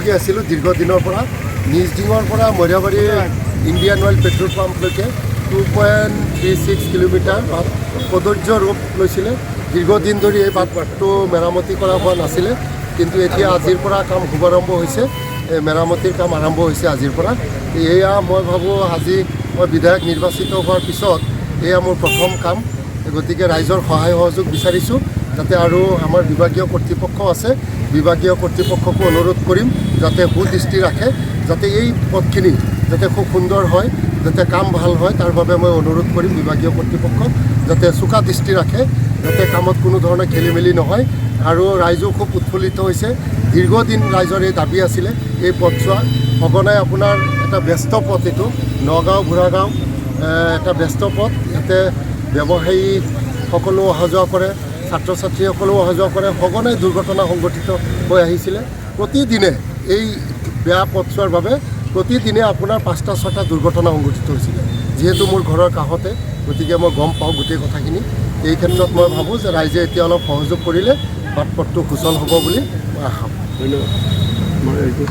ভুক্তভোগী আছিলোঁ দীৰ্ঘদিনৰ পৰা। নিজ ডিঙৰ পৰা মৈৰাবাৰী ইণ্ডিয়ান অইল পেট্ৰল পাম্পলৈকে 2.36 কিলোমিটাৰ বাট কদৰ্য ৰূপ লৈছিলে। দীৰ্ঘদিন ধৰি এই বাটটো মেৰামতি কৰা হোৱা নাছিলে। কিন্তু এতিয়া আজিৰ পৰা কাম শুভাৰম্ভ হৈছে। এই মেৰামতিৰ কাম আৰম্ভ হৈছে আজিৰ পৰা। এয়া মই ভাবোঁ, আজি মই বিধায়ক নিৰ্বাচিত হোৱাৰ পিছত এয়া মোৰ প্ৰথম কাম। গতিকে ৰাইজৰ সহায় সহযোগ বিচাৰিছোঁ যাতে, আৰু আমাৰ বিভাগীয় কৰ্তৃপক্ষ আছে, বিভাগীয় কৰ্তৃপক্ষকো অনুৰোধ কৰিম যাতে সুদৃষ্টি ৰাখে, যাতে এই পথখিনি যাতে খুব সুন্দৰ হয়, যাতে কাম ভাল হয়। তাৰ বাবে মই অনুৰোধ কৰিম বিভাগীয় কৰ্তৃপক্ষক যাতে চোকা দৃষ্টি ৰাখে, যাতে কামত কোনো ধৰণৰ খেলি মেলি নহয়। আৰু ৰাইজো খুব উৎফুল্লিত হৈছে। দীৰ্ঘদিন ৰাইজৰ এই দাবী আছিলে। এই পথছোৱা সঘনাই আপোনাৰ এটা ব্যস্ত পথ এইটো, নগাঁও বুঢ়াগাঁও এটা ব্যস্ত পথ। ইয়াতে ব্যৱসায়ী সকলো অহা যোৱা কৰে, ছাত্ৰ ছাত্ৰীসকলেও অহা যোৱা কৰে। সঘনাই দুৰ্ঘটনা সংঘটিত হৈ আহিছিলে। প্ৰতিদিনে এই বেয়া পথছোৱাৰ বাবে প্ৰতিদিনে আপোনাৰ পাঁচটা ছটা দুৰ্ঘটনা সংঘটিত হৈছিলে। যিহেতু মোৰ ঘৰৰ কাষতে, গতিকে মই গম পাওঁ গোটেই কথাখিনি। এই ক্ষেত্ৰত মই ভাবোঁ যে ৰাইজে এতিয়া অলপ সহযোগ কৰিলে বাট পথটো সুচল হ'ব বুলি মই আশা কৰোঁ। ধন্যবাদ।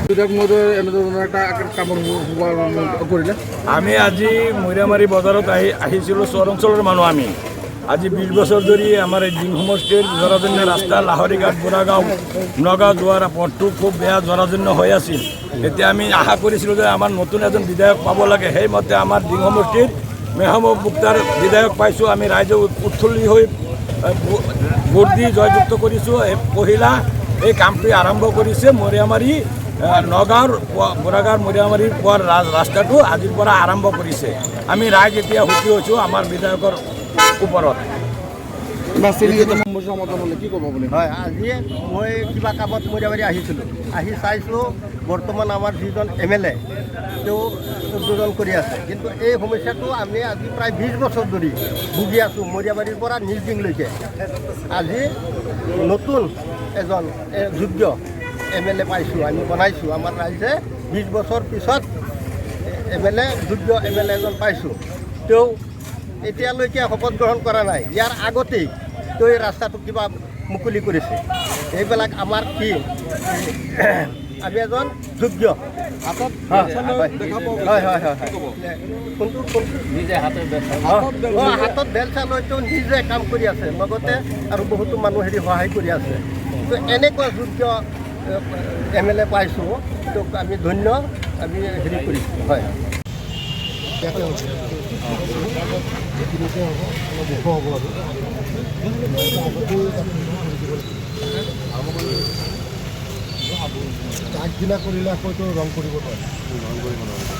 বিধায়ক মহোদয়ে এনেধৰণৰ এটা কামৰ শুভাৰম্ভ কৰিলে। আমি আজি মৈৰামাৰী বজাৰত আহিছিলোঁ। চৰ অঞ্চলৰ মানুহ আমি। আজি 20 বছৰ ধৰি আমাৰ এই ডিং সমষ্টিৰ জৰাজীৰ্ণ ৰাস্তা, লাহৰীঘাট, বুঢ়াগাঁও, নগাঁও যোৱাৰ পথটো খুব বেয়া, জৰাজীৰ্ণ হৈ আছিল। এতিয়া আমি আশা কৰিছিলোঁ যে আমাৰ নতুন এজন বিধায়ক পাব লাগে। সেইমতে আমাৰ ডিং সমষ্টিৰ মেহবুব মুক্তাৰ বিধায়ক পাইছোঁ। আমি ৰাইজে উৎফুল্লি হৈ ভোট দি জয়যুক্ত কৰিছোঁ। এই পহিলা এই কামটো আৰম্ভ কৰিছে। মৰিয়ামাৰী নগাঁৱৰ বুঢ়াগাঁৱৰ মৰিয়ামাৰীৰ পোৱাৰ ৰাস্তাটো আজিৰ পৰা আৰম্ভ কৰিছে। আমি ৰাইজ এতিয়া সুখী হৈছোঁ আমাৰ বিধায়কৰ ওপৰত। সমস্যা সমাধান হ'লে কি ক'ব আপুনি? হয়, আজি মই কিবা কামত মৈৰাবাৰী আহিছিলোঁ। আহি চাইছোঁ, বৰ্তমান আমাৰ যিজন এম এল এ, তেওঁ উদ্বোধন কৰি আছে। কিন্তু এই সমস্যাটো আমি আজি প্ৰায় 20 বছৰ ধৰি ভুগি আছোঁ, মৈৰাবাৰীৰ পৰা নিজডিংলৈকে। আজি নতুন এজন যোগ্য এম এল এ পাইছোঁ, আমি বনাইছোঁ। আমাৰ ৰাইজে 20 বছৰ পিছত এম এল এ, যোগ্য এম এল এ এজন পাইছোঁ। তেওঁ এতিয়ালৈকে শপত গ্ৰহণ কৰা নাই, ইয়াৰ আগতেই তেওঁ এই ৰাস্তাটো কিবা মুকলি কৰিছে। এইবিলাক আমাৰ কি, আমি এজন যোগ্য হয়, কোনটো কোনটো নিজে হাতে হাতত বেলচা লৈ তেওঁ নিজে কাম কৰি আছে, লগতে আৰু বহুতো মানুহ হেৰি সহায় কৰি আছে। তো এনেকুৱা যোগ্য এম এল এ পাইছোঁ, তেওঁক আমি ধন্য, আমি হেৰি কৰিছোঁ, হয়। ইয়াতে হ'ব, এইখিনিতে হ'ব, অলপ ওখ হ'ব আৰু আগতেই কৰি দিব লাগিব। আগদিনা কৰিলে আকৌ এইটো ৰং কৰিব নোৱাৰে। ৰং কৰিব নোৱাৰে।